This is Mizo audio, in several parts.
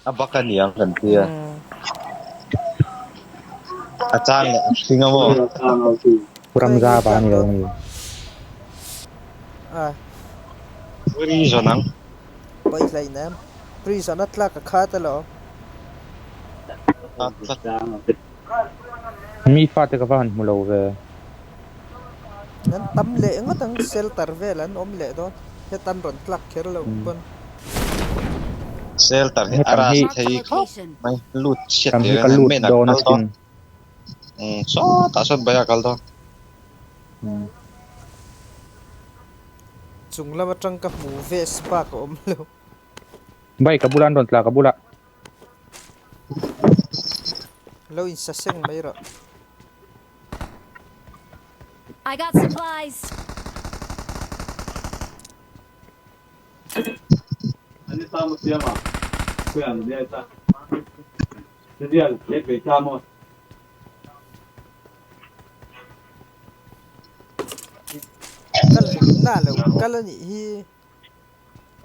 A bak a niang kan tia. A chang leh a hring a maw? Ramza pa a ni lo mi. Prison ang. Pawi hlei nem. Prison a tlak a khat alawm. Mi fate ka va han hmu lo ve. An tam leh ngawt ang shelter vel an awm leh dawn. Hetan rawn tlak kher lo pawn. Shelter hi a ras thei khawp mai. Lut chhiat Tam hi ka lut dawn asin. Sawtah sawn bai a kal dawn. Chung lam atang ka hmu vest bak a awm lo. Bai ka bulah an rawn tla ka bulah. Lo insaseng mai rawh. I got supplies. Ka luhna lo kal a nih hi.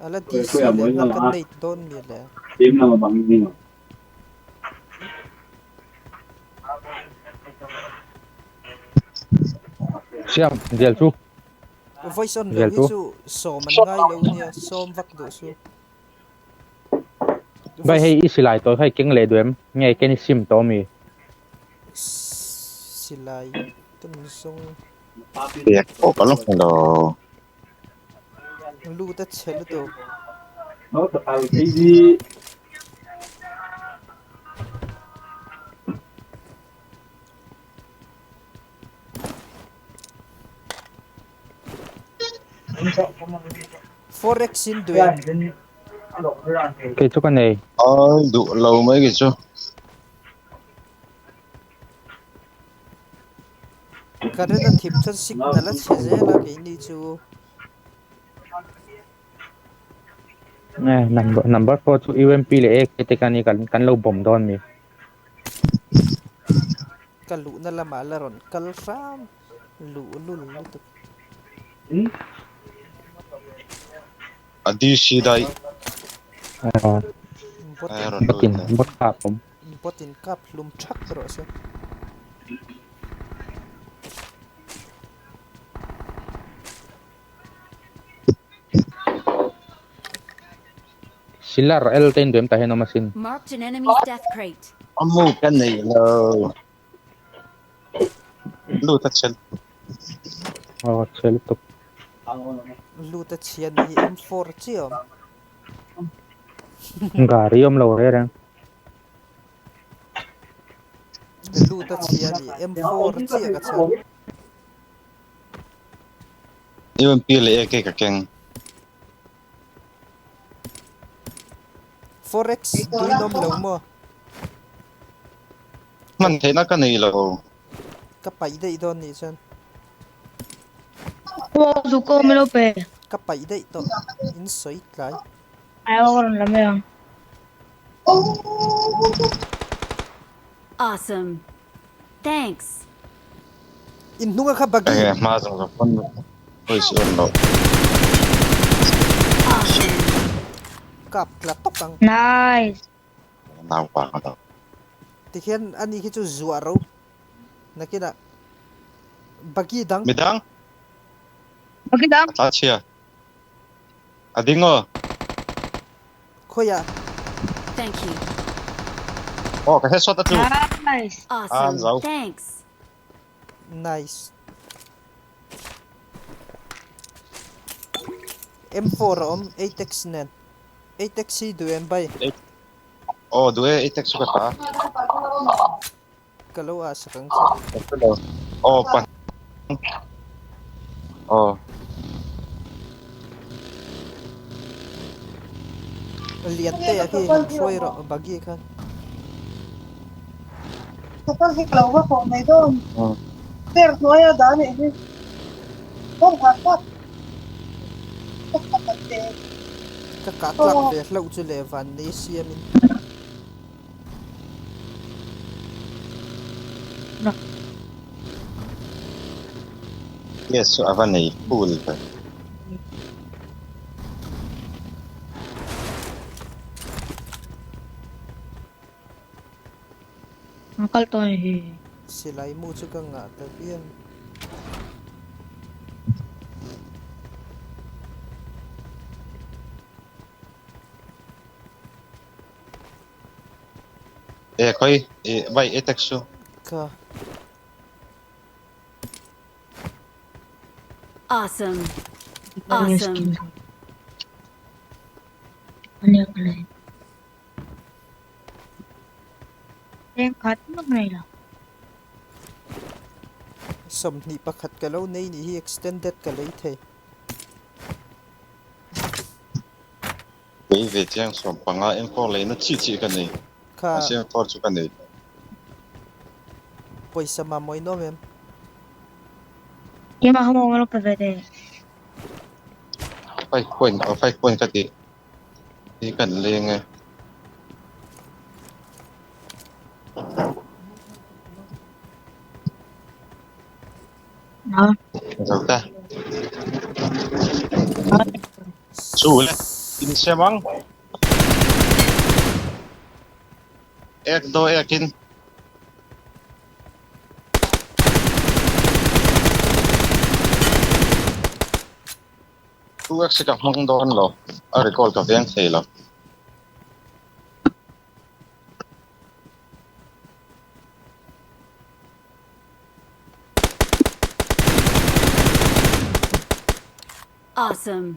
A la ti si leh na ka nei dawn mi le. Siam dial chu. Voice on lo hi chu sawm an ngai lo nia sawm vak duh su. Vai hei i silai tawh kha i keng leh duh em? Nge ken i sim tawh ami? Silai kan zawng. Pek pawh ka la hmu lo. Lut a chhe lutuk. Forex in duh em? Kei chu ka nei. Ai duh lo mai kei chu. Current a thim chuan signal a chhe zel a keini chu. Eh, number number 4 chu UMP leh AK te khan i kan kan lo bomb dawn mi. Ka luhna lamah la rawn kal hram luh lul lutuk. A DC daih. Aw. Bot in bot kap awm. Bot in kap hlum thak rawh se. Silar L te in duh em tah hian awm asin. Marked an enemy's death crate. A mu ka nei lo. Lut a chhe lutuk. Aw chhe lutuk. Lut a chhia ni hi M4 chiah awm. Gari awm lo reng reng. Lut a chhia ni M4 chiah ka chhan. UMP leh AK ka keng. Forex duin awm lo maw? Hman theihna ka nei lo. Ka paih daih dawn nih chuan. Aw zu ko min lo pe. Ka paih daih tawh in sawi tlai. Ai aw ka rawn la mai ang. Awesome. Thanks. In hnunga kha buggy. Enge hma zawng zawng pawn voice on loh. Awesome. Kap tla tawp ang. Nice. Nau vang a lo. Tikhian ani khi chu zuah ro. Nakinah buggy dang. Midang. Buggy dang. A tla chhia. A ding aw. Khawiah? Thank you. Aw ka headshot a tlu. Nice. Awesome. An zo. Thanks. Nice. M4 a awm 8x nen. 8x hi duh em bai? Aw duh e 8x chu ka ta. Ka lo ah sak ang che. Ka hre lo. Aw pa. Aw. Lian te a khi han hruai rawh buggy khan. Motor hi ka lo va pawh mai dawn. Stair hnuaia dah anih hi. Kawngkhar tak. Ka kah tlak ve hlauh chu le van nei siamin. Yes chu a va nei full ve. An kal tawh a ni hi. Silai mu chu ka ngah ta viau. E khoi e vai e tek su. Ka. Awesome. Awesome. Lengkhat mah nei lo. 21 ka lo nei nih hi extended ka lei thei. Kei ve chiang 15 M4 leina chi chi ka nei. Kha. Mahse M4 chu ka nei. Pawisa mamawh in awm em? Keimah kha maw ka lo pe ve teh. Five point oh five point ka tih hi kan leng e. Zo ta. Chu le in siam ang. Ek do ek in. Tu ek si ka hmang dawn lo. A recall ka veng thei lo. Awesome.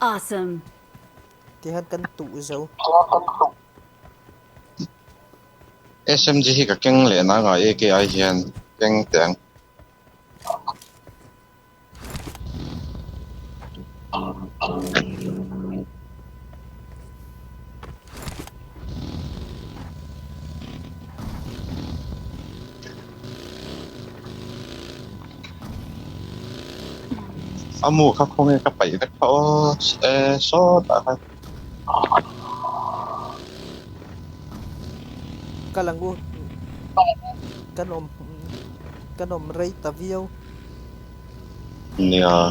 Awesome. Tihian kan tuh zo. SMG hi ka keng leh na nga AK ai hian keng teh ang. A mu kha khawnge ka paih vek kha aw e sawtah khan. Kal ang u kan awm kan awm rei ta viau. Nia.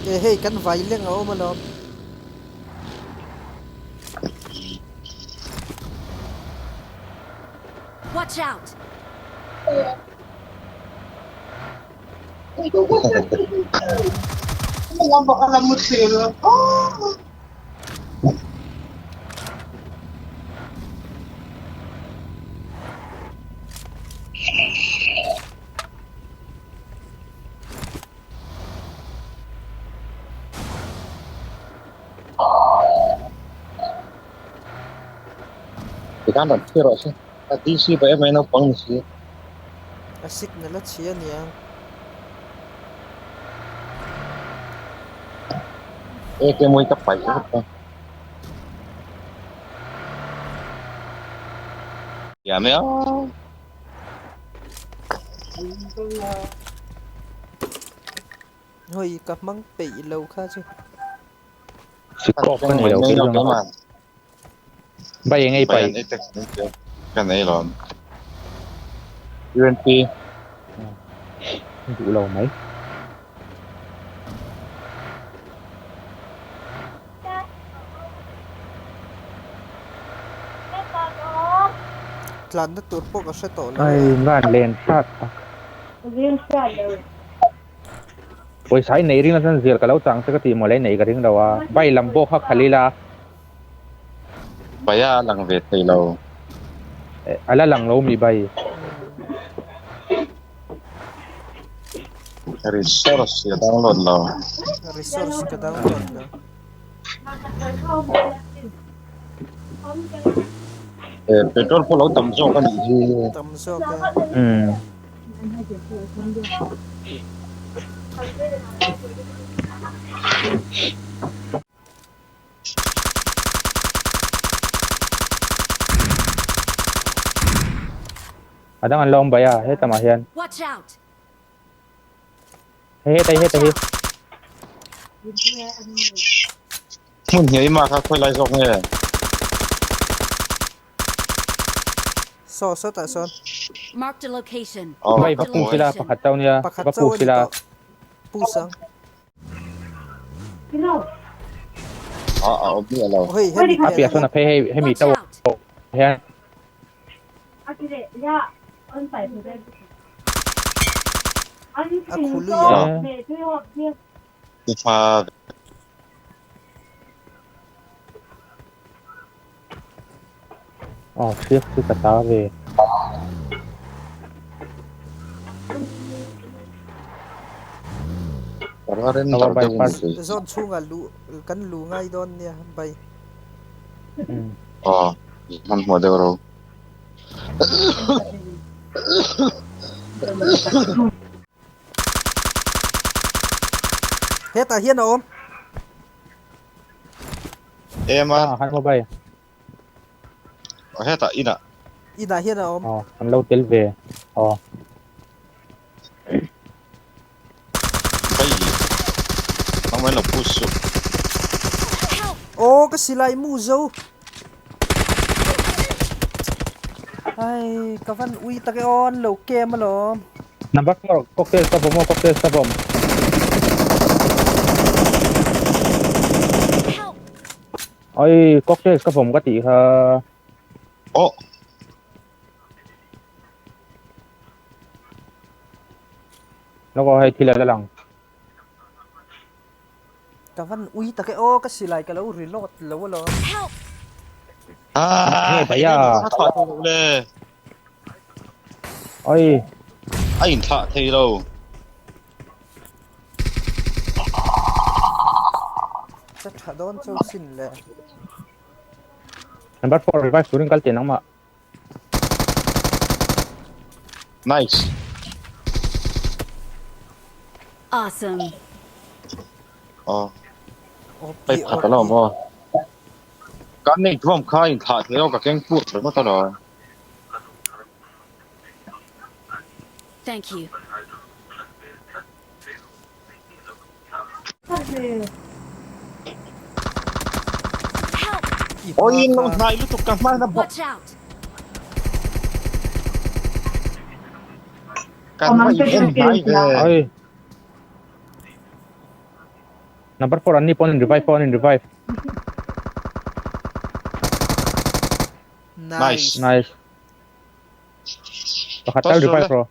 E hei kan vai leng a awm alawm. Watch out! Tikhan rawn thlir rawh se. A DC pawh em mai naupang ni si. A signal a chhia aniang. Ek emaw hi ka paih vek a. Thiam e aw. Hawi ka hmang peih lo kha chu. Sikawk ka nei lo kei chuan Bai eng ei pai. Ka nei lo. UNP. Duh lo mai. Tlanna tur pawh ka hre tawh lo. Ai van len hrat tak. Pawisa i nei ring la chuan zial ka lo chang che ka tih mawle i nei ka ring lo a, bai lam pawh kha khal ila. Bai a lang ve thei lo. A la lang lo mi bai. Resource ka download lo. Resource ka download lo. Petrol pawh lo tam zawk a nih hi. Tam zawk a. Umm. A dang an lo awm bai a hetamah hian. Watch out! Hei heta hi heta hi. Hmun hniai mah kha khawi lai zawk nge? Saw sawtah sawn. Marked a location. Aw Vai ka va hmu puk e. ila pakhat chauh nia Pakhat va chauh puk a ni ila. tawh. Push ang. A a awm miah lo. Aw hei hemi A piah piah sawn a phei hei hemi Watch to out! hian. A khului a. Eh. Tha Aw hriak chu ka ta ve. Raren Awa tar bai deuh first. ni thei. Zone chhungah luh kan luh ngai dawn nia bai. Aw hmanhmawh deuh ro. Hetah hian a awm. Em a. Ah han maw bai. Hetah inah. Inah hian a awm. Aw an lo tel ve. Aw. Hei nangmah in lo push suh. Help! Aw ka silai mu zo. Ai ka van ui tak e aw an lo kem alawm. Number 4 cocktail ka bawm aw cocktail ka bawm. Help! Oi cocktail ka bawm ka tih kha. Aw. Lawk aw hei thil a la lang. Ka van ui tak e aw ka silai ka lo reload lo alawm. Help! Ah Nge bhaiya. thlah thei lo le. Oi. A in thlah thei lo. Ka tha dawn chu sin le. Number 4 revive turin kal teh nangmah. Nice. Awesome. Aw. OP Hei pakhat a la awm aw. Kan nei thuam kha in thlah thei aw ka keng put ringawt alawm. Thank you. Help! Awi in lo hnai lutuk ka hman a bawk. Watch out! Kan va in en hnai ve. Oi. Number 4 an ni pawn in revive pawn in revive. Nice. Nice. Pakhat tal revive rawh.